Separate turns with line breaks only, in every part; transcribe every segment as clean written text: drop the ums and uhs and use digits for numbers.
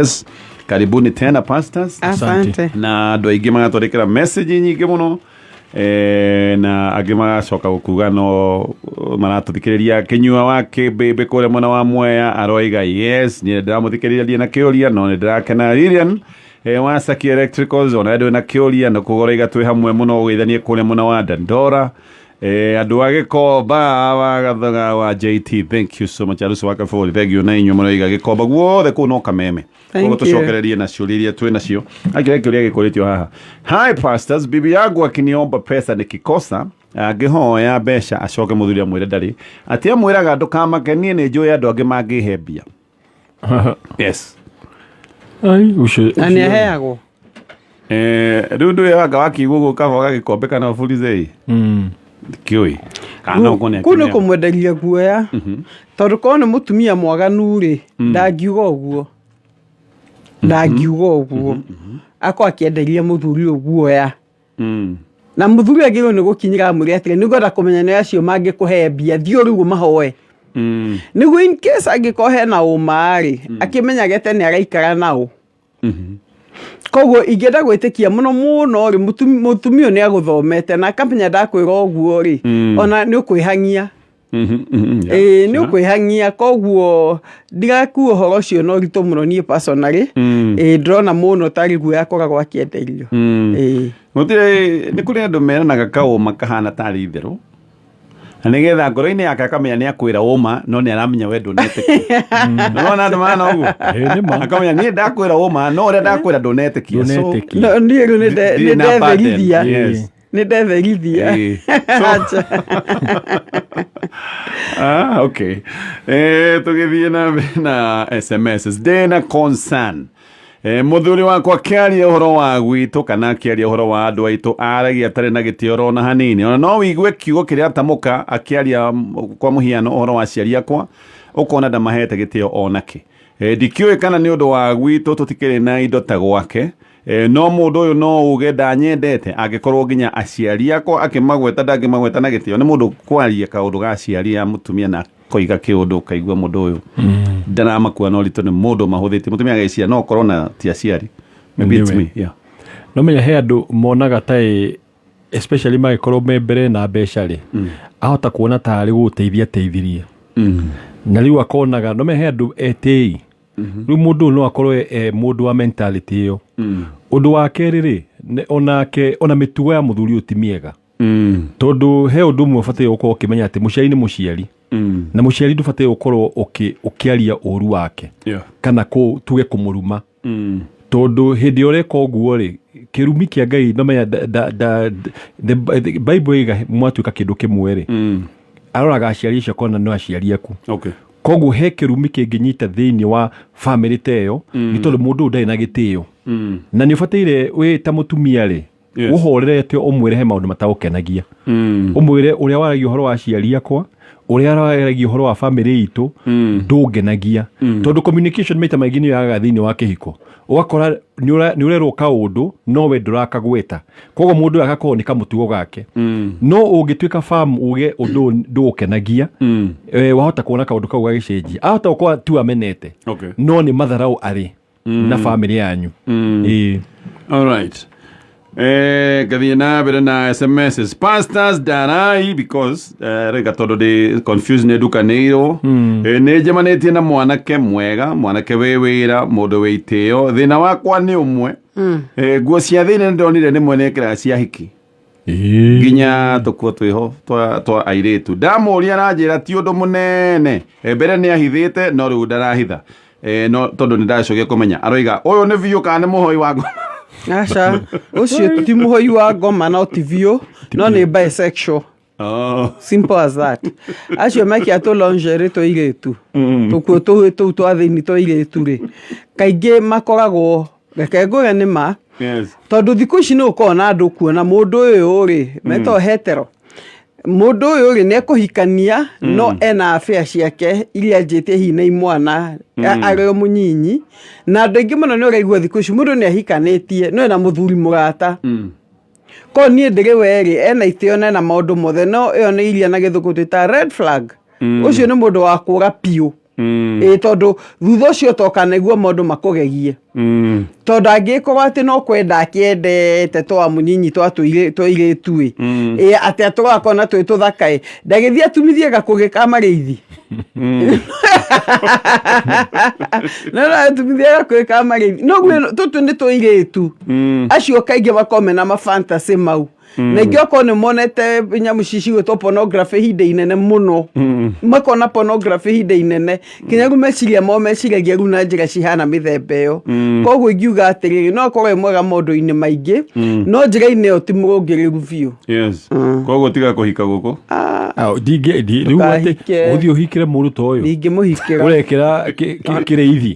Yes. Karibuni tena, pastors.
Asante.
Na andũ aingĩ magatwandĩkĩra message nyingĩ mũno, na angĩ magacoka gũkuga no maratũthikĩrĩria. Kĩnyua wa kĩmbĩmbĩ kũrĩa mwena wa Mwea aroiga, "Yes, niĩ ndĩramũthikĩrĩria, ndirĩ na kĩũria, no nĩ ndĩrakena." Lilian wa Saki Electricals, ona ndũrĩ na kĩũria, no kũgoroiga twĩ hamwe mũno, ũgeithanie kũrĩa mwena wa Dandora. Andũ a Gĩkomba wa Gathoga wa JT, thank you so much. Arusi wa Kaburi, thank you. Na inyuĩ mũroiga Gĩkomba guothe kũu no kameme.
Thank
Koguo
you.
tũcokererie na ciũria iria twĩ nacio. Akĩrĩa kĩũria gĩkũrĩtio haha: "Hi pastors, bibi yangu akiniomba pesa nikikosa, angĩhoya mbeca acoke mũthuri amwĩre ndarĩ, atĩ amwĩraga, 'Ndũkamake, niĩ nĩ njũĩ andũ angĩ mangĩhe mbia.'" Yes.
Ai, ũcio.
Na nĩ aheagwo.
Rĩu ndũĩ wanga wakiigua ũguo kaba gagĩkombe kana ũburize kĩũĩ kana ũguo nĩ
Kũu nĩ
akĩneagwo.
Kũmwenderia guoya, tondũ korwo nĩ mũtumia mwaganu rĩ, ndangiuga ũguo, ndangiuga ũguo. Akorwo akĩenderia mũthuri ũyũ guoya, na mũthuri agĩrĩirwo nĩ gũkinyĩra amwĩre atĩrĩ, "Nĩngwenda kũmenya nĩ acio mangĩkũhe mbia, thiĩ o rĩu ũmahoe," nĩguo in case angĩkorwo hena ũma rĩ, akĩmenyage tene araikara nao. Koguo ingĩenda gwĩtĩkia mũno mũno rĩ, mũtumia ũyũ nĩ agũthomete na akamenya ndakwĩra ũguo rĩ, ona nĩ ũkwĩhang'ia. Ĩĩ, nĩ ũkwĩhang'ia. Koguo ndigakua ũhoro ũcio na ũritũ mũno. Niĩ personally, ĩĩ, ndĩrona mũno tarĩ guoya akoragwo akĩenderio. Ĩĩ.
Gũtirĩ, nĩ kũrĩ andũ meranaga kaũma kahana tarĩ itherũ, na nĩgetha ngoro-inĩ yake akamenya nĩ akwĩra ũma, no nĩ aramenya we ndũnetĩkia. Nĩwona andũ mahana ũguo?
Ĩĩ, nĩ ma.
Akamenya niĩ ndakwĩra ũma, no ũrĩa ndakwĩra ndũnetĩkia. So,
Ndũnetĩkia.
No, niĩ rĩu
ndirĩ
nĩ
na burden.
ndetherithia. Nĩ ndetherithia.
Ĩĩ.
Acha.
Ah, okay. Tũgĩthiĩ na mbere na SMS, ndĩna concern. Mũthuri wakwa akĩaria ũhoro wa gwitũ kana akĩaria ũhoro wa andũ aitũ, aragia atarĩ na gĩtĩo ona hanini. Ona no wigue kiugo kĩrĩa atamũka akĩaria, kwa mũhiano ũhoro wa aciari akwa, ũkona ndamahete gĩtĩo onakĩ. Ndikĩũĩ kana nĩ ũndũ wa gwitũ tũtikĩrĩ na indo ta gwake. No mũndũ ũyũ no uge ndanyendete angĩkorwo nginya aciari akwa akĩmagweta ndangĩmagweta na gĩtĩo? Nĩ mũndũ kwaria kaũndũ ga aciari a mũtumia na koiga kĩũndũ, ũkaigua mũndũ ũyũ ndaramakua na ũritũ, nĩ mũndũ mahũthĩtie. Mũtumia ageciria no ũkorwo na ti aciari. Maybe it's
Nĩwe.
me, yeah.
No menya he andũ monaga ta especially magĩkorwo me mbere na mbeca rĩ, ahota kuona tarĩ gũgũteithia teithirie, na rĩu akonaga, no menya he andũ etĩi. Rĩu mũndũ ũyũ no akorwo e mũndũ wa mentality ĩyo. Ũndũ wa kerĩ rĩ, onake ona mĩtugo ya mũthuri ũyũ ti mĩega, tondũ he ũndũ ũmwe ũbataire gũkorwo ũkĩmenya atĩ mũciari nĩ mũciari, na mũciari ndũbataire gũkorwo ũkĩaria ũru wake kana tuge kũmũruma, tondũ hĩndĩ ĩrĩa ũreka ũguo rĩ, kĩrumi kĩa Ngai, no menya the Bible ĩga mwatuĩka kĩndũ kĩmwe rĩ, aroraga aciari acio akona no aciari aku. Koguo he kĩrumi kĩngĩnyita thĩinĩ wa famĩlĩ ta ĩyo, nĩ tondũ mũndũ ũyũ ndarĩ na gĩtĩo. Na nĩ ũbataire wĩ ta mũtumia rĩ, ũhorerete, ũmwĩre he maũndũ matagũkenagia, ũmwĩre ũrĩa waragia ũhoro wa aciari akwa, ũrĩa waragia ũhoro wa famĩlĩ itũ ndũngenagia, tondũ communication maita maingĩ nĩ yagaga thĩinĩ wa kĩhiko. Ũgakora nĩ ũrerwo kaũndũ no we ndũrakagweta, koguo mũndũ ũyũ agakorwo nĩ kamũtugo gake. No ũngĩtuĩka firm uge ũndũ ũyũ ndũgũkenagia, wahota kuona kaũndũ kau gagĩcenjia. Ahota gũkorwo tu amenete, no nĩ matharau arĩ na famĩlĩ yanyu. Ĩĩ.
All right. Ngathiĩ na mbere na SMS. "Pastors, ndarai because rĩga tondũ ndĩ confused, nĩ ndukanĩirwo. Nĩ njemanĩtie na mwanake mwega, mwanake wĩ wĩra, mũndũ wĩ itĩo. Thĩna wakwa nĩ ũmwe. Nguo cia thĩinĩ nĩ ndonire nĩ mwene ekĩraga cia hiki, nginya tũkuo twĩho twa airĩtu. Ndamũria aranjĩra ti ũndũ mũnene. Mbere nĩ ahithĩte, no rĩu ndarahitha. No tondũ nĩ ndacokia kũmenya, aroiga ũyũ nĩ biũ kana nĩ mũhoi wa ngoma?"
Aca, ũcio ti mũhoi wa ngoma, no ti biũ, no nĩ bisexual.
Oh.
Simple as that. Acio mekia tũ lingerie twa airĩtu, tũkuo tũu tũu twa thĩinĩ twa airĩtu rĩ, kaingĩ makoragwo, reke ngwĩre nĩ ma, tondũ thikũ ici nĩ ũkoragwo na andũ kuona mũndũ ũyũ rĩ, metagwo hetero, mũndũ ũyũ rĩ, nĩ ekũhikania no ena affair ciake iria anjĩtie hihi na imwana arĩ o mũnyinyi. Na andũ aingĩ mũno nĩ ũraigua thikũ ici mũndũ nĩ ahikanĩtie no ena mũthuri mũrata. Ko niĩ ndĩrĩ werĩ, ena itĩo na ena maũndũ mothe, no ĩyo nĩ iria na Gĩthũngũ twĩtaga red flag. Ũcio nĩ mũndũ wa kũra biũ. Ĩ tondũ thutha ũcio toka nĩguo maũndũ makũgegie. Tondũ angĩkorwo atĩ no kwenda akĩendete twa mũnyinyi twa tũirĩtu ĩ, ĩ atĩ atũgakona twĩ tũthaka ĩ, ndagĩthiĩ atumithie gakũgĩ ka marĩithi. No no atumithie gakũgĩ ka marĩithi. No guo tũtũ nĩ tũirĩtu. Acio kaingĩ makoragwo mena ma fantasy mau. Na ingĩ okorwo nĩ monete nyamũ ici cigwĩtwo pornography ihinda inene mũno. Makona pornography ihinda inene. Kinya rĩu meciria mao meciragia rĩu na njĩra cihana mĩthemba ĩyo. Koguo ingiuga atĩrĩrĩ, no akorwo wĩ mwega maũndũ-inĩ maingĩ, no njĩra-inĩ ĩyo ti mũrũngĩrĩru biũ.
Yes. Koguo tiga kũhika gũkũ.
Rĩu atĩ
Ndũkahike.
ũthiĩ ũhikĩre mũndũ ta ũyũ
Ndingĩmũhikĩra.
ũrekĩra kĩrĩithi.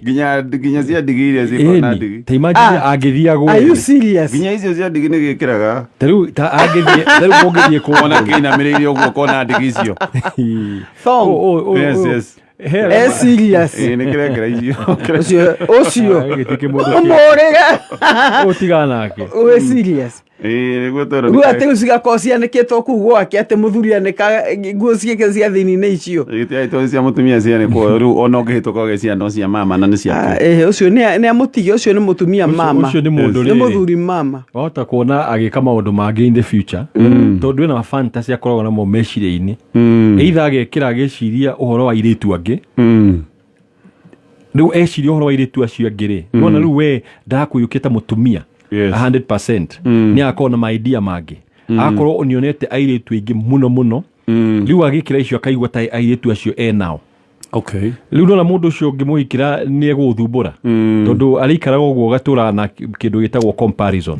Nginya cia ndigi iria cikoragwo na
Ĩni,
ndigi.
ta imagine angĩthiĩ
Are you
agũe.
serious?
Nginya icio cia ndigi nĩ gĩkĩraga.
Ta rĩu ta angĩthiĩ ta rĩu mũngĩthiĩ kũndũ.
Ona kĩinamĩrĩire ũguo ũkona ndigi icio.
Thong.
Yes, yes.
Eh, serious.
Ĩĩ nĩ kĩrengera icio.
Ũcio ũcio.
Gĩtĩ kĩmwe
Ũmũrĩre.
ũtigana nake.
Wĩ serious.
Ĩĩ nĩguo tondũ
Rĩu atĩ rĩu cigakorwo cianĩkĩtwo kũu gwake atĩ mũthuri anĩka nguo ciake cia thĩinĩ-inĩ icio.
Gĩtiarĩ tondũ cia mũtumia cianĩkwo rĩu ona ũngĩhĩtũka ũgeciria no cia mama na nĩ ciake.
Ĩhĩ, ũcio nĩ amũtige, ũcio nĩ mũtumia mama.
Ũcio nĩ mũndũ
Nĩ
rĩrĩ.
mũthuri mama.
Wahota kuona agĩka maũndũ mangĩ in the future tondũ ena fantasy akoragwo namo meciria-inĩ, either agekĩra agĩciria ũhoro wa airĩtu angĩ. Rĩu eciria ũhoro wa airĩtu acio angĩ rĩ, nĩwona rĩu we ndakũiyũkia ta mũtumia.
Yes.
100% nĩ agakorwo na maidia mangĩ, agakorwo nĩonete airĩtu aingĩ mũno mũno. Rĩu agĩkĩra icio akaigua ta airĩtu acio enao. Rĩu nona mũndũ ũcio ũngĩmũhikĩra nĩ egũgũthumbũra, tondũ arĩikaraga ũguo gatũraga na kĩndũ gĩtagwo comparison.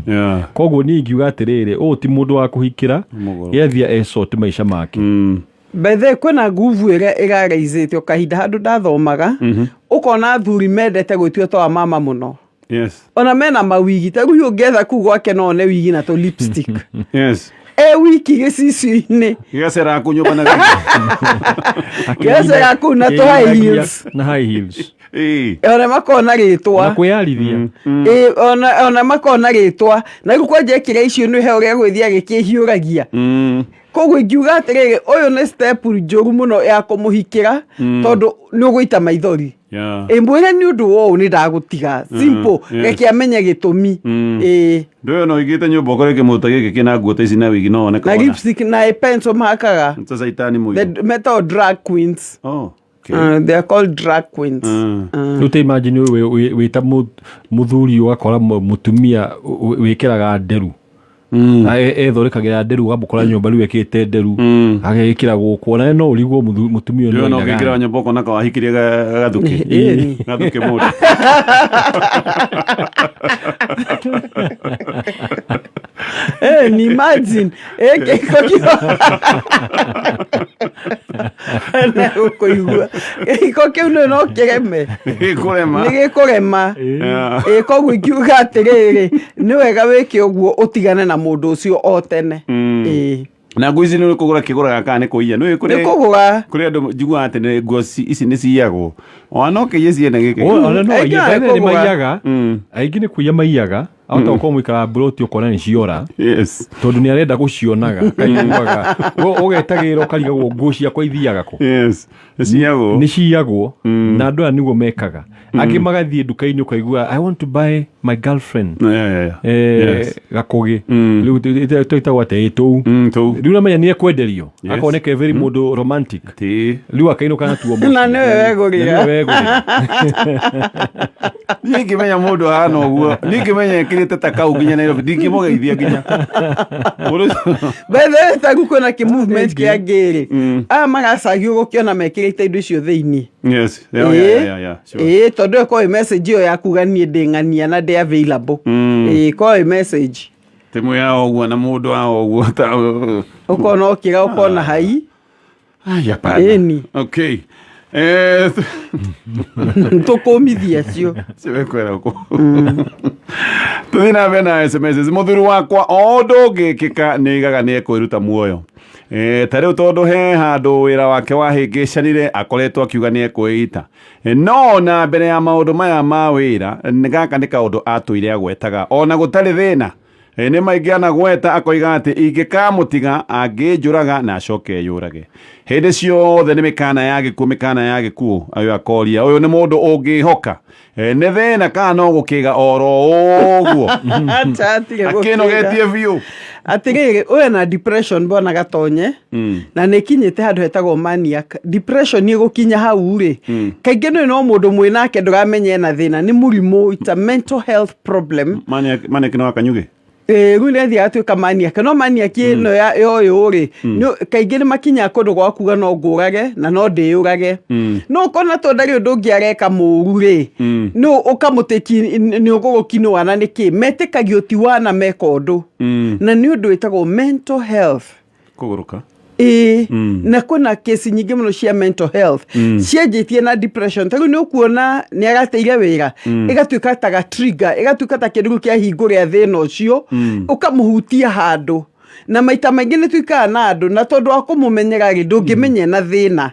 Koguo niĩ ingiuga atĩrĩrĩ, ũũ ti mũndũ wa kũhikĩra.
Mũgũrũ.
Gĩathia esort maica make.
By the way, kwĩna nguvu ĩrĩa ĩraraizĩtio kahinda handũ ndathomaga, ũkona athuri mendete gwĩtua ta wa mama mũno. Ona mena mawigi, ta rĩu ũngĩetha kũu gwake no one wigi na tũ lipstick. E wiki gĩcicio-inĩ.
Gĩgacera kũ nyũmba na
Gĩgacera kũu na tũ high heels.
Na high heels.
Ĩĩ.
Ona makona rĩtwa.
Na kwĩyarithia.
Ĩ, ona makona rĩtwa na rĩu kwanja ĩkĩra icio nĩ he ũrĩa gwĩthiĩ agĩkĩhiũragia. Koguo ingiuga atĩrĩrĩ, ũyũ nĩ step njũru mũno ya kũmũhikĩra, tondũ nĩ ũgũita maithori. Ĩ mwĩre nĩ ũndũ wa ũũ nĩ ndagũtiga, simple. Reke amenye gĩtũmi. Ĩ.
Ndũyũ no ũigĩte nyũmba ũkore kĩmũta gĩkĩ kĩna nguo ta ici na wigi no one
Na lipstick na ĩ pencil mahakaga.
Ta caitani mũirũ.
The metal drag queens.
Oh, okay.
They are called drag queens.
Rĩu ta imagine ũyũ wĩ ta mũthuri ũgakora mũtumia wĩkĩraga nderu, ethondekagĩra nderu, ũgamũkora nyũmba rĩu ekĩrĩte nderu, agekĩra gũkũ, ona no ũrigwo mũtumia ũyũ
Ndũyũ no
nĩ
ũngĩingĩra
ainaga.
nyũmba ũkona ka wahikirie gathukĩ.
Ĩni.
Gathukĩ mũndũ.
Eh, ni imagine kĩhiko kĩu kũigua kĩhiko kĩu nĩ no kĩreme.
Gĩkũrema.
Nĩ gĩkũrema. Ĩ koguo ingiuga atĩrĩrĩ, nĩ wega wĩke ũguo, ũtigane na mũndũ ũcio o tene. Ĩ.
Na nguo ici nĩ kũgũra kĩgũraga kana nĩ kũiya? Nĩ
Nĩ kũgũra.
Kũrĩ andũ njiguaga atĩ nĩ nguo ici nĩ ciyagwo. Ona no kĩiye ciene gĩkĩ.
Ona no
Aingĩ
aiye,
ona
by the way, nĩ
kũgũra.
maiyaga aingĩ, nĩ kũiya maiyaga, ahota gũkorwo mũikaraga mburoti ũkona nĩ ciora, tondũ nĩ arenda gũcionaga akaiguaga. Ũgetagĩrĩra ũkarigagwo nguo ciakwa ithiaga kũ.
Yes. Nĩ ciyagwo.
Nĩ ciyagwo, na andũ aya nĩguo mekaga. Angĩ magathiĩ nduka-inĩ ũkaigua, "I want to buy my girlfriend gakũgĩ." Rĩu twĩtagwo atĩa? Ĩ, tũu.
Tũu.
Rĩu namenya nĩ ekwenderio. Akoneka very mũndũ romantic.
Ti.
Rĩu akainũka natuo mũciĩ.
Na nĩwe wegũrĩra.
Na nĩwe wegũrĩra.
Niĩ ngĩmenya mũndũ ahana ũguo, niĩ ngĩmenya ekĩrĩte ta kau nginya Nairobi, ndingĩmũgeithia nginya. Mũndũ ũcio-
By the way, ta rĩu kwĩna kĩ movement kĩa ngĩrĩ aya maracagio gũkĩona mekĩrĩte indo icio thĩinĩ.
Yes. Yeah. Sure.
Ĩĩ, tondũ ĩyo ĩ message ĩyo ya kuga niĩ ndĩ ng'ania na ndĩ available. Ĩĩ, ko ĩ message.
Timu ya ũguo na mũndũ wa ũguo ta
Ũkona ũkĩra ũkona hai.
Ai, hapana.
Ĩni.
Okay.
Tũkũmithia cio.
Siwekwera ũkũ. Tũthiĩ na mbere na SMS. Mũthuri wakwa o ũndũ ũngĩkĩka nĩ aigaga nĩ ekwĩruta muoyo. Ta rĩu tondũ he handũ wĩra wake wahĩngĩcanire, akoretwo akiuga nĩ ekwĩita. No na mbere ya maũndũ maya ma wĩra, gaka nĩ kaũndũ atũire agwetaga ona gũtarĩ thĩna. Nĩ maingĩ anagweta akoiga atĩ ingĩkamũtiga angĩnjũraga na acoke eyũrage. Hĩndĩ ciothe nĩ mĩkana ya gĩkuũ, mĩkana ya gĩkuũ. Ũyũ akoria ũyũ nĩ mũndũ ũngĩhoka. Nĩ thĩna kana no gũkĩga oro ũguo?
Acha, atige gũkĩga.
Akĩnogetie biũ.
Atirĩrĩ, ũyũ na depression bwana Gatonye, na nĩ kinyĩte handũ hetagwo maniac depression. Ĩgũkinya hau rĩ, kaingĩ nĩ no mũndũ mwĩ nake ndũramenya ena thĩna, nĩ mũrimũ, it's a mental health problem.
Maniac nĩ wa kanyugĩ.
Ĩĩ, rĩu nĩ athiaga atuĩka maniac, no maniac ĩno ya ũyũ rĩ, kaingĩ nĩ makinyaga kũndũ gwa kuga no ngũrage na no ndĩyũrage. No ũkona to ndarĩ ũndũ ũngĩ areka mũru rĩ, no ũkamũtĩki nĩ ũgũrũki nĩ wana nĩkĩ metĩkagio ti wana meka ũndũ, na nĩ ũndũ wĩtagwo mental health.
Kũgũrũka.
Ĩĩ, na kwĩna kesi nyingĩ mũno cia mental health cianjĩtie na depression. Ta rĩu nĩ ũkuona nĩ arateire wĩra, ĩgatuĩka ta ga trigger, ĩgatuĩka ta kĩndũ kĩu kĩahingũrĩa thĩna ũcio, ũkamũhutia handũ. Na maita maingĩ nĩ tuikaga na andũ, na tondũ wa kũmũmenyera rĩ, ndũngĩmenya na thĩna.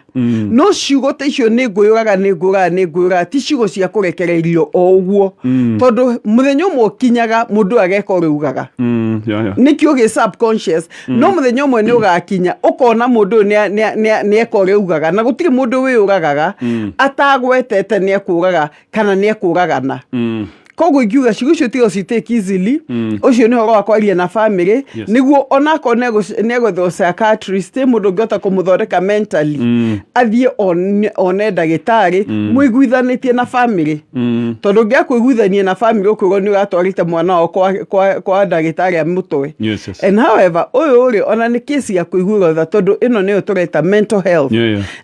No ciugo ta icio, nĩ ngwĩyũraga, nĩ ngwĩyũraga, nĩ ngwĩyũraga, ti ciugo cia kũrekererio o ũguo, tondũ mũthenya ũmwe ũkinyaga mũndũ ũyũ ageka ũrĩa ugaga.
Yeah.
Nĩkĩo gĩ subconscious, no mũthenya ũmwe nĩ ũgakinya ũkona mũndũ ũyũ nĩ eka ũrĩa ugaga, na gũtirĩ mũndũ wĩyũragaga atagwetete nĩ ekũraga kana nĩ ekũragana. Koguo ingiuga ciugo icio tiga ũcitake easily. Ũcio nĩ ũhoro wa kwaria na family, nĩguo onakorwo nĩ egwethwo psychiatrist, mũndũ ũngĩhota kũmũthondeka mentally, athiĩ one ndagĩtarĩ mũiguithanĩtie na family, tondũ ũngĩaga kũiguithania na family, ũkwĩrwo nĩ ũratwarĩte mwana wao kwa ndagĩtarĩ a mũtwe. And however, ũyũ rĩ, ona nĩ kesi ya kũiguĩrwo tha, tondũ ĩno nĩyo tũreta mental health.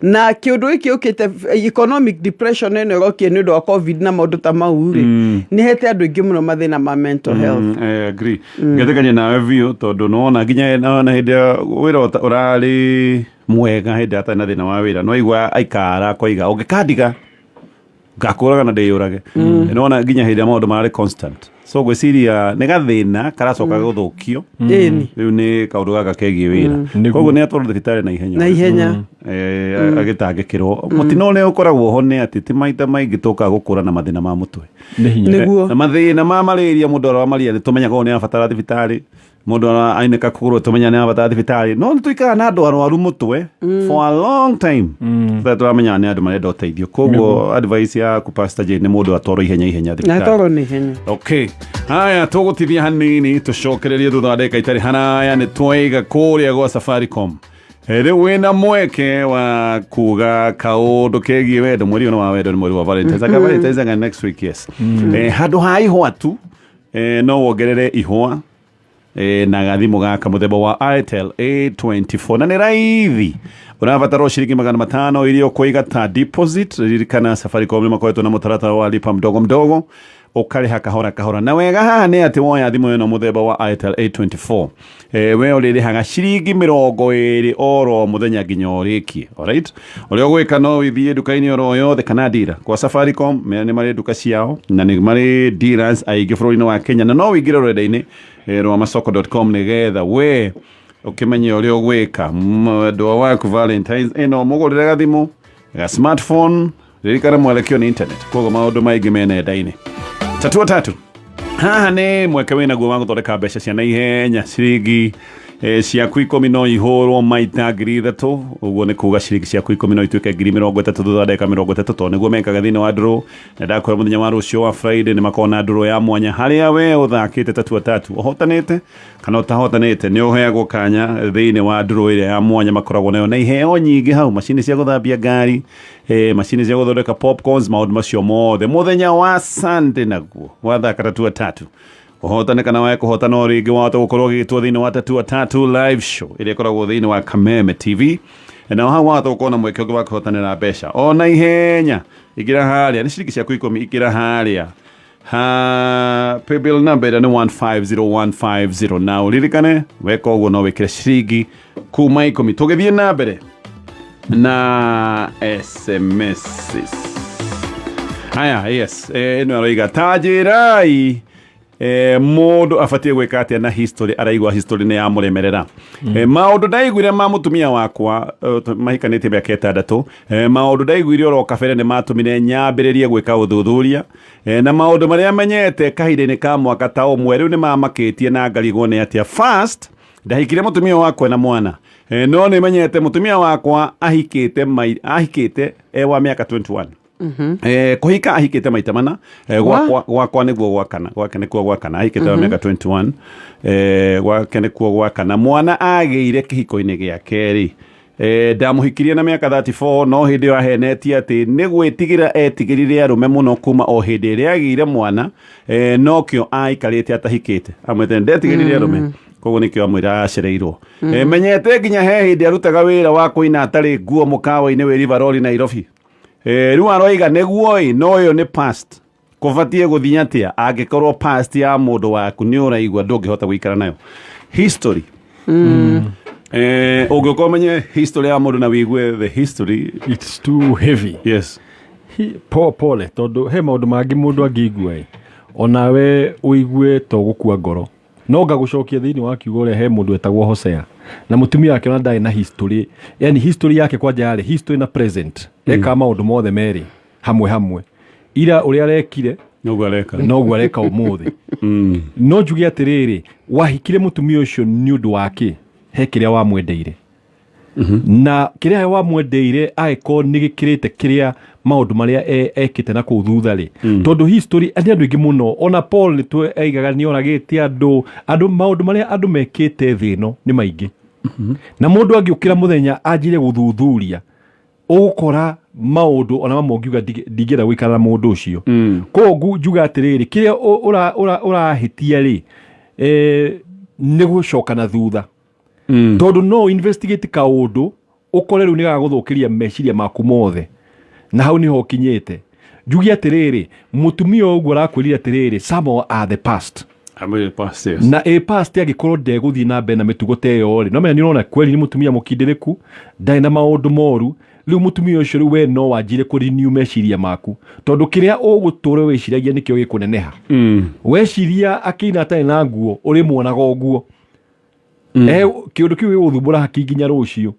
Na kĩũndũ gĩkĩ ũkĩte economic depression ĩno ĩrokire nĩ ũndũ wa COVID na maũndũ ta mau rĩ, nĩ hete andũ aingĩ mũno mathĩna ma mental health.
I agree, ngetĩkania nawe biũ, tondũ nĩwona nginya na hĩndĩ ya wĩra ũrarĩ mwega, hĩndĩ atarĩ na thĩna wa wĩra, no aigua aikara akoiga ũngĩkandiga ngakũraga na ndĩyũrage. Nĩwona nginya hĩndĩ ya maũndũ mararĩ constant, so ngwĩciria nĩ gathĩna karacoka gũthũkio rĩu nĩ kaũndũ gaka kegiĩ wĩra. Koguo nĩ atwarwo thibitarĩ na ihenya.
Na ihenya.
Agĩtangĩkĩrwo. Mũtino ũrĩa ũkoragwo ho nĩ atĩ ti maita maingĩ tũkaga gũkũra na mathĩna ma mũtwe.
Nĩ hinya.
Nĩguo.
Na mathĩna ma malaria, mũndũ arwara malaria nĩ tũmenyaga ũyũ nĩ abatara thibitarĩ, mũndũ ara ainĩka kũgũrũ tũmenya nĩ abatara thibitarĩ, no nĩ tũikaraga na andũ arwaru mũtwe for a long time tũtarĩ tũramenya nĩ andũ marenda ũteithio. Koguo advice yaku, Pastor Jane, nĩ mũndũ atwarwo ihenya ihenya
Na
thibitarĩ.
toro nĩ ihenya.
Okay, haya, tũgũtithia hanini, tũcokererie thutha wa ndagĩka itarĩ haraya. Nĩ twaiga kũrĩa gwa Safaricom. Rĩu wĩna mweke wa kuga kaũndũ kegiĩ wendo. Mweri ũyũ nĩ wa wendo, nĩ mweri wa Valentines. Anga Valentines anga next week, yes. Handũ ha ihũa tu, no wongerere ihũa na gathimũ gaka mũthemba wa Itel A24, na nĩ raithi, ũrabatara o ciringi 500 iria ũkũiga ta deposit. Ririkana Safaricom nĩ makoretwo na mũtaratara wa lipa mdogo mdogo, ũkarĩha kahora kahora. Na wega haha nĩ atĩ woya thimũ ĩno mũthemba wa Itel A24, we ũrĩrĩhaga ciringi 20 oro mũthenya nginya ũrĩkie. Alright, ũrĩa ũgwĩka, no ũthiĩ nduka-inĩ oro yothe kana dealer kwa Safaricom. Nĩ marĩ nduka ciao na nĩ marĩ dealers aingĩ bũrũri-inĩ wa Kenya, na no ũingĩre rũrenda-inĩ rwa masoko.com nĩgetha we ũkĩmenye ũrĩa ũgwĩka mwendwa waku Valentines ĩno, mũgũrĩre gathimũ ga smartphone. Ririkana mwelekeo nĩ internet, koguo maũndũ maingĩ me nenda-inĩ. Tatua tatu haha nĩ mweke wĩnaguo wa gũthondeka mbeca cia naihenya. Ciringi ciaku 10 no ihũrwo maita 3000. Ũguo nĩ kuga ciringi ciaku 10 no ituĩke 30,000 thutha wa ndagĩka 30, tondũ nĩguo mekaga thĩinĩ wa draw. Na ndakwĩra mũthenya wa rũciũ wa Friday nĩ makoragwo na draw ya mwanya, harĩa we ũthakĩte tatua tatu, ũhotanĩte kana ũtahotanĩte, nĩ ũheagwo kanya thĩinĩ wa draw ĩrĩa ya mwanya makoragwo nayo, na iheo nyingĩ hau, macini cia gũthambia ngari, macini cia gũthondeka popcorns, maũndũ macio mothe. Mũthenya wa Sunday naguo wathaka tatua tatu, ũhotane kana wae kũhotana, o rĩngĩ wahota gũkorwo ũgĩtwo thĩinĩ wa Tatua Tatu live show ĩrĩa ĩkoragwo thĩinĩ wa Kameme TV, na hau wahota gũkorwo na mweke ũngĩ wa kũhotanĩra mbeca o na ihenya. Ingĩra harĩa nĩ ciringi ciaku 10, ingĩra harĩa ha paybill number ĩrĩa nĩ 150150, na ũririkane weka ũguo no wĩkĩre ciringi kuma 10. Tũgĩthiĩ na mbere na SMS. Haya, yes, ĩno aroiga ta njĩrai. Mũndũ abatiĩ gwĩka atĩa na history araigua history nĩ yamũremerera? Maũndũ ndaiguire ma mũtumia wakwa, mahikanĩtie mĩaka 6, maũndũ ndaiguire oro kabere nĩ matũmire nyambĩrĩrie gwĩka ũthuthuria, na maũndũ marĩa menyete kahinda-inĩ ka mwaka ta ũmwe rĩu nĩ mamakĩtie na ngarigwo nĩ atĩa. First, ndahikire mũtumia wakwa na mwana, no nĩ menyete mũtumia wakwa ahikĩte e wa mĩaka 21. Kũhika ahikĩte maita mana, gwakwa nĩguo gwakana, gwake nĩkuo gwakana, ahikĩte wa mĩaka 21, gwake nĩkuo gwakana. Mwana agĩire kĩhiko-inĩ gĩa kerĩ. Ndamũhikirie na mĩaka 34, no hĩndĩ ĩyo ahenetie atĩ nĩ gwĩtigĩra etigĩrire arũme mũno kuma o hĩndĩ ĩrĩa agĩire mwana, nokĩo aikarĩte atahikĩte, amwĩte ndetigĩrire arũme, koguo nĩkĩo amwĩra acereirwo. Menyete nginya he hĩndĩ arutaga wĩra wa kũina atarĩ nguo mũkawa-inĩ wĩ River Road, Nairobi. Rĩu aroiga nĩguo ĩ, no ĩyo nĩ past. Kũbatiĩ gũthiĩ atĩa angĩkorwo past ya mũndũ waku nĩ ũraigua ndũngĩhota gũikara nayo? History, ũngĩũka ũmenye history ya mũndũ na wĩigue the history.
It's too heavy.
Yes.
Pole, tondũ he maũndũ mangĩ mũndũ angĩigua ĩ, onawe ũigue to gũkua ngoro, no ngagũcokia thĩinĩ wa kiugo ũrĩa he mũndũ etagwo Hosea na mũtumia wake, ona ndarĩ na history, yani history yake kwanja yarĩ history na present, ekaga maũndũ mothe merĩ hamwe hamwe, ira ũrĩa arekire
noguo areka.
Noguo areka ũmũthĩ. No njuge atĩrĩrĩ, wahikire mũtumia ũcio nĩ ũndũ wa kĩ? He kĩrĩa wamwendeire, na kĩrĩa wamwendeire angĩkorwo nĩ gĩkĩrĩte kĩrĩa maũndũ marĩa ekĩte na kũu thutha rĩ, tondũ history nĩ andũ aingĩ mũno, ona Paul nĩ aigaga nĩ oragĩte andũ. Maũndũ marĩa andũ mekĩte thĩ ĩno nĩ maingĩ, na mũndũ angĩũkĩra mũthenya anjire gũthuthuria, ũgũkora maũndũ ona mamwe ũngiuga ndingĩenda gũikara na mũndũ ũcio. Koguo njuga atĩrĩrĩ, kĩrĩa ũrahĩtia rĩ, nĩ gũcoka na thutha, tondũ no investigate kaũndũ ũkore rĩu nĩ gagũthũkĩria meciria maku mothe, na hau nĩho ũkinyĩte. Njuge atĩrĩrĩ, mũtumia ũguo arakwĩrire atĩrĩrĩ, some are the past.
Amwe past, yes.
Na ĩ past angĩkorwo ndegũthiĩ na mbere na mĩtugo ta ĩyo rĩ, no menya nĩ ũrona kweli nĩ mũtumia mũkindĩrĩku, ndarĩ na maũndũ moru. Rĩu mũtumia ũcio, rĩu we no wanjire kũ renew meciria maku, tondũ kĩrĩa ũgũtũra wĩciragia nĩkĩo gĩkũneneha. Weciria akĩina atarĩ na nguo, ũrĩmuonaga ũguo. Kĩũndũ kĩu gĩgũthumbũra haki nginya rũciũ,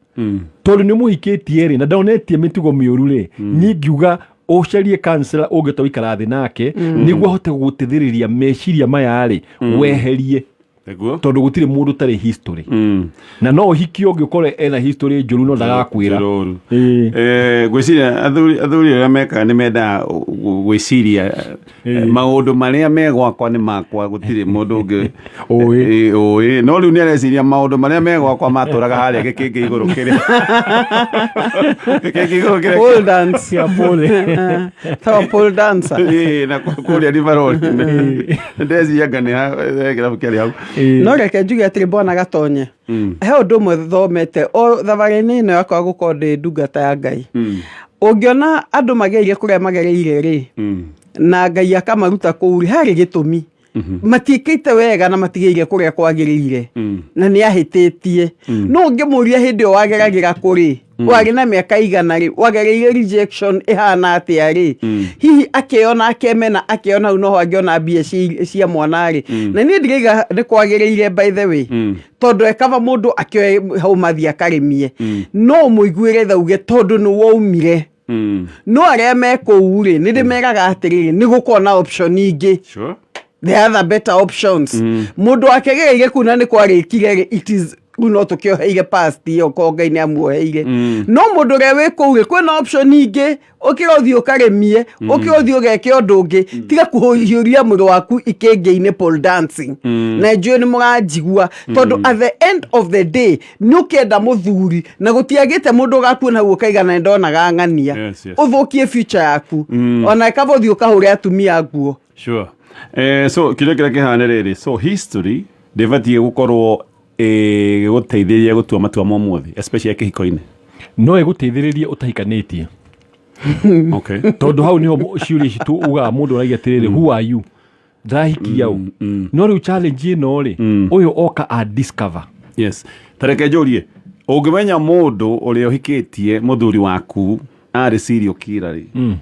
tondũ nĩ mũhikĩtie rĩ na ndonetie mĩtugo mĩũru rĩ. Niĩ ngiuga ũcarie counselor ũngĩhota gũikara thĩ nake nĩguo ahote gũgũteithĩrĩria meciria maya rĩ weherie,
Nĩguo.
Tondũ gũtirĩ mũndũ ũtarĩ history, na no ũhiki ũngĩ ũkore ena history njũru no ndagakwĩra.
Njũru.
Ĩĩ.
Ngwĩciria athuri arĩa mekaga nĩ mendaga gwĩciria maũndũ marĩa me gwakwa nĩ makwa, gũtirĩ mũndũ ũngĩ
Ũĩ.
Ũĩ. No rĩu nĩ areciria maũndũ marĩa me gwakwa matũraga harĩa gĩkĩngĩ igũrũ kĩrĩa gĩkĩngĩ igũrũ kĩrĩa
Pole dance.
Cia pole.
Tawa pole dancer.
Ĩĩ, na kũrĩa River ndeciria anga nĩ kĩrabu kĩarĩ hau.
No reke njuge atĩrĩ, bwana Gatonye, he ũndũ ũmwe thomete o thabarĩ-inĩ ĩno yakwa gũkorwo ndĩ ndungata ya Ngai. Ũngĩona andũ magereire kũrĩa magereire rĩ, na Ngai akamaruta kũu rĩ, harĩ gĩtũmi matiĩkĩte wega na matigĩire kũrĩa kwagĩrĩire, na nĩ ahĩtĩtie. No ũngĩmũria hĩndĩ ĩyo wageragĩra kũrĩ warĩ na mĩaka igana rĩ, wagereire rejection ĩhana atĩa rĩ, hihi akĩona akemena, akĩona hau noho angĩona mbia cia mwana rĩ. Na niĩ ndiraiga nĩ kwagĩrĩire, by the way, tondũ ekaba mũndũ akĩoe hau mathiĩ akarĩmie, no ũmũiguĩre tha uge tondũ nĩ waumire. No arĩa me kũu rĩ, nĩ ndĩmeraga atĩrĩrĩ, nĩ gũkorwo na option ingĩ. There are other better options. Mũndũ akegereire kuu na nĩ kwarĩkire rĩ, it is rĩu no tũkĩoheire past ĩyo ko Ngai nĩ amuoheire. No mũndũ ũrĩa wĩ kũu rĩ, kwĩna option ingĩ. Ũkĩra ũthiĩ ũkarĩmie, ũkĩra ũthiĩ ũgeke ũndũ ũngĩ, tiga kũhiũria mwĩrĩ waku ikĩngĩ-inĩ pole dancing. Na njũĩ nĩ mũranjigua, tondũ at the end of the day nĩ ũkĩenda mũthuri na gũtiagĩte mũndũ ũgakuona hau ũkaigana nĩ ndonaga ng'ania. Ũthũkie future yaku, ona ĩkaba ũthiĩ ũkahũre atumia nguo.
Sure. So kĩrĩa kĩrĩa kĩhana rĩrĩ, so history ndĩbatiĩ gũkorwo ĩgĩgũteithĩrĩria gũtua matua ma ũmũthĩ, especially kĩhiko-inĩ.
No ĩgũteithĩrĩrie ũtahikanĩtie. Tondũ hau niho ciũria ici tu ugaga mũndũ aragia atĩrĩrĩ, "Who are you?" Ndĩrahikia ũ? No rĩu challenge ĩno rĩ, ũyũ oka a discover.
Yes, tareke njũrie, ũngĩmenya mũndũ ũrĩa ũhikĩtie mũthuri waku arĩ serial killer rĩ,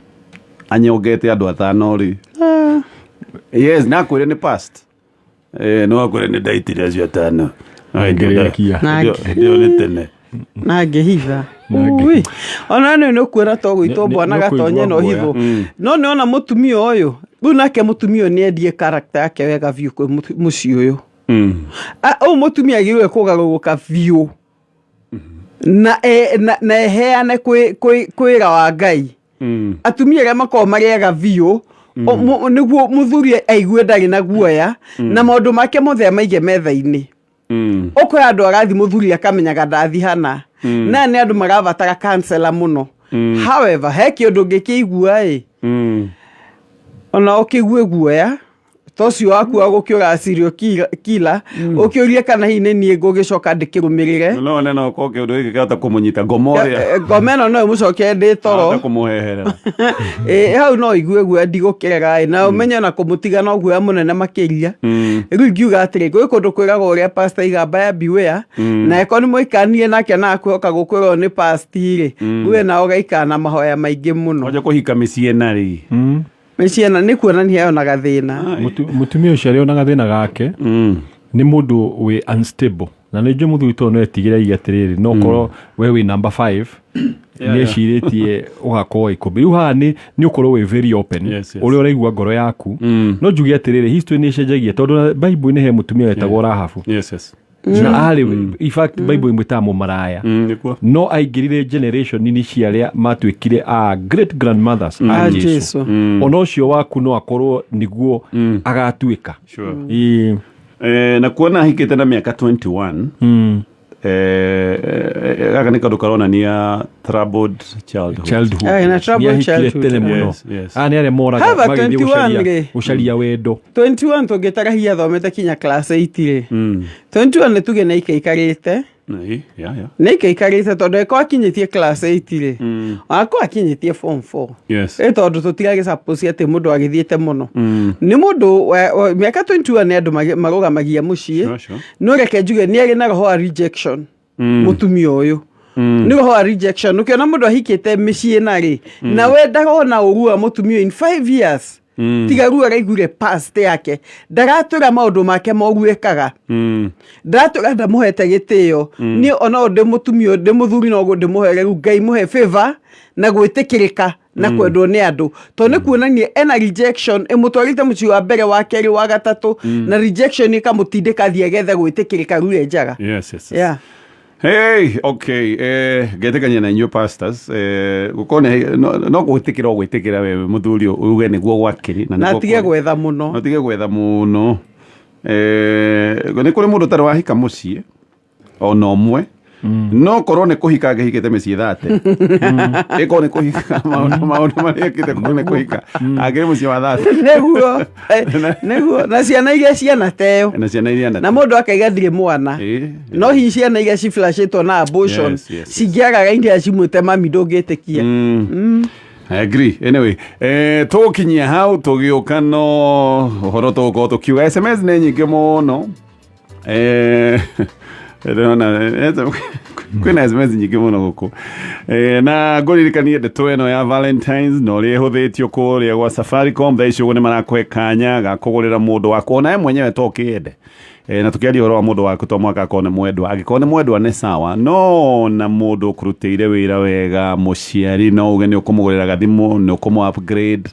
anyongete andũ atano rĩ, yes, nakwĩre nĩ past. No akwĩre nĩ ndaitire acio atano.
Ngĩrĩkia.
Ndio nĩ tene.
Na ngĩhitha.
Na ngĩ-
Ui. Ona nĩ nĩ kuona to gwĩtwo bwana
nĩ ũkũigua
gatonye no
guoya.
hithwo. No nĩ ona mũtumia ũyũ, rĩu nake mũtumia ũyũ nĩ endie character yake wega biũ kwĩ mũciĩ ũyũ. Ũyũ mũtumia agĩrĩirwo kũgarũrũka biũ na na eheane kwĩra wa Ngai. Atumia arĩa makoragwo marĩ ega biũ nĩguo mũthuri aigue ndarĩ na guoya na maũndũ make mothe amaige metha-inĩ. Ũkũrĩ andũ arathi mũthuri akamenyaga ndathi hana na nĩ andũ marabatara counselor mũno. However, he kĩũndũ ngĩkĩigua ĩ ona ũkĩigue guoya ta ũcio waku wa gũkĩũra serial killer, ũkĩũrie kana hihi nĩ niĩ ngũgĩcoka ndĩkĩrũmĩrĩre.
No one no ko kĩũndũ gĩkĩ kĩhota kũmũnyita ngoma ũrĩa.
Ngoma ĩno no ĩmũcoke ndĩ toro.
Ahota kũmũheherera.
Ĩ hau no igue guoya ndigũkĩrega ĩ na ũmenye na kũmũtiga no guoya mũnene makĩria. Rĩu ingiuga atĩrĩ, gwĩ kũndũ kwĩragwo ũrĩa pastor Igamba ya beware, na eko nĩ mũikanire nake na akwĩhoka gũkwĩrwo nĩ pasti rĩ, we na ũgaikara na mahoya maingĩ mũno.
Wanja kũhika mĩciĩ ĩna rĩ.
Mĩciĩ ĩna nĩ kuonania yonaga thĩna.
Mũtumia ũcio arĩonaga thĩna gake nĩ mũndũ wĩ unstable, na nĩ njũĩ mũthuri tondũ no etigĩre aige atĩrĩrĩ, no korwo we wĩ number 5 nĩ ecirĩtie ũgakorwo 10. Rĩu haha nĩ ũkorwo wĩ very open ũrĩa ũraigua ngoro yaku. No njuge atĩrĩrĩ, history nĩ ĩcenjagia, tondũ na Bible-inĩ he mũtumia wetagwo Rahabu.
Yes, yes.
Na arĩ, in fact, Bible ĩmwĩtaga mũmaraya.
Nĩkuo.
No aingĩrire generation-inĩ cia arĩa matuĩkire a great grandmothers a
A
Jesu.
Jesu.
Ona ũcio waku no akorwo nĩguo agatuĩka.
Sure. Na kuona ahikĩte na mĩaka 21, gaka nĩ kaũndũ karonania troubled childhood.
Childhood.
Na troubled
Nĩ ahikire
childhood.
tene mũno.
Yes, yes.
Aya nĩ arĩa moraga
Hava
magĩthiĩ
21 rĩ.
gũcaria wendo.
21 tũngĩtara hihi athomete kinya class 8 rĩ. 21 nĩ tuge nĩ aikaikarĩte.
Yeah, yeah.
Nĩ aikaikarĩte tondũ eko akinyĩtie class 8 rĩ, onakorwo akinyĩtie form 4.
Yes.
Ĩ tondũ tũtiragĩ suppose atĩ mũndũ agĩthiĩte mũno. Nĩ mũndũ mĩaka 21 nĩ andũ marũgamagia mũciĩ.
Sure, sure.
No reke njuge nĩ arĩ na roho wa rejection. Mũtumia ũyũ. Nĩ roho wa rejection. Ũkĩona mũndũ ahikĩte mĩciĩ na rĩ, na we ndarona ũru wa mũtumia in 5 years. Tiga rĩu araiguire past yake, ndaratwĩra maũndũ make moru ekaga, ndaratwĩra ndamũhete gĩtĩo. Niĩ ona ndĩ mũtumia, ndĩ mũthuri, no ndĩmũhe rĩu Ngai mũhe favor na gwĩtĩkĩrĩka na kwendwo nĩ andũ, tondũ nĩ kuonania ena rejection ĩmũtwarĩte mũciĩ wa mbere, wa kerĩ, wa gatatũ, na rejection ĩkamũtindĩka athiĩ agethe gwĩtĩkĩrĩka rĩu e njaga.
Yes, yes, yes.
Yeah.
Hey, okay, ngetĩkania na inyuĩ pastors, gũkorwo nĩ no gwĩtĩkĩra o gwĩtĩkĩra we mũthuri uge nĩguo gwakĩrĩ
na atige gwetha mũno.
Na atige gwetha mũno. Nĩ kũrĩ mũndũ ũtarĩ wahika mũciĩ ona ũmwe, no korwo nĩ kũhika angĩhikĩte mĩciĩ 30, ĩkorwo nĩ kũhika maũndũ marĩa ekĩte, korwo nĩ kũhika angĩrĩ mũciĩ wa 30.
Nĩguo, nĩguo, na ciana iria cianateo
na ciana iria
na mũndũ akaiga ndirĩ mwana, no hihi ciana iria ciflashĩtwo na abortion
Yes, yes, yes.
cingĩaga raini cimwĩte mami, ndũngĩtĩkia.
I agree. Anyway, tũgũkinyia hau tũgĩũka no ũhoro tũgũkorwo tũkiuga SMS nĩ nyingĩ mũno. Ndĩrona kwĩna SMS nyingĩ mũno gũkũ. Na ngũririkanie ndeto ĩno ya Valentines na ũrĩa ĩhũthĩtio kũrĩa gwa Safaricom. Thaa ici ũguo nĩ marakũhe kanya ga kũgũrĩra mũndũ waku onawe mwenyewe to ũkĩende. Na tũkĩaria ũhoro wa mũndũ waku to mũhaka akorwo nĩ mwendwa, angĩkorwo nĩ mwendwa nĩ sawa, no na mũndũ ũkũrutĩire wĩra wega, mũciari, no uge nĩ ũkũmũgũrĩra gathimũ, nĩ ũkũmũ upgrade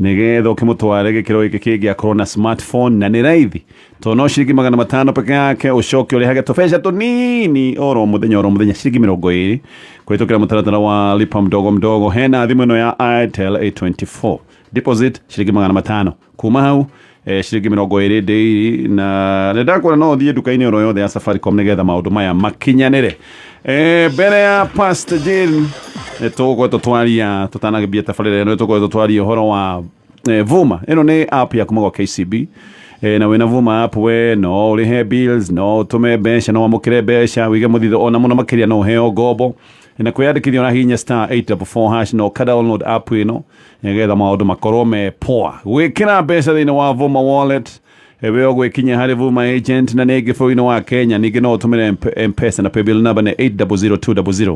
nĩgetha ũkĩmũtware gĩkĩro gĩkĩ kĩngĩ akorwo na smartphone, na nĩ raithi tondũ no ciringi 500 peke yake, ũcoke ũrĩhage tũbeca tũnini oro mũthenya oro mũthenya, ciringi 20 kũhĩtũkĩra mũtaratara wa lipa mdogo mdogo. Hena thimũ ĩno ya Itel A24, deposit ciringi 500, kuma hau ciringi 20 daily, na nĩ ndakwĩra no ũthiĩ nduka-inĩ oro yothe ya Safaricom nĩgetha maũndũ maya makinyanĩre. Mbere ya Pastor Jane nĩ tũgũkoretwo twaria tũtanagĩmbia tabarĩra ĩno, nĩ tũgũkoretwo twaria ũhoro wa Vuma. Ĩno nĩ app ya kuma gwa KCB. Na wĩna Vuma app we no ũrĩhe bills, no ũtũme mbeca, no wamũkĩre mbeca, wĩige mũthithũ, ona mũno makĩria no ũheo ngombo. Na kwĩyandĩkithia ũrahihinya star 844 hash, no ka download app ĩno nĩgetha maũndũ makorwo me poa. Gwĩkĩra mbeca thĩinĩ wa Vuma wallet we ũgwĩkinyia harĩ Vuma agent na nĩngĩ bũrũri-inĩ wa Kenya. Ningĩ no ũtũmĩre M-Pesa na paybill number nĩ 800200.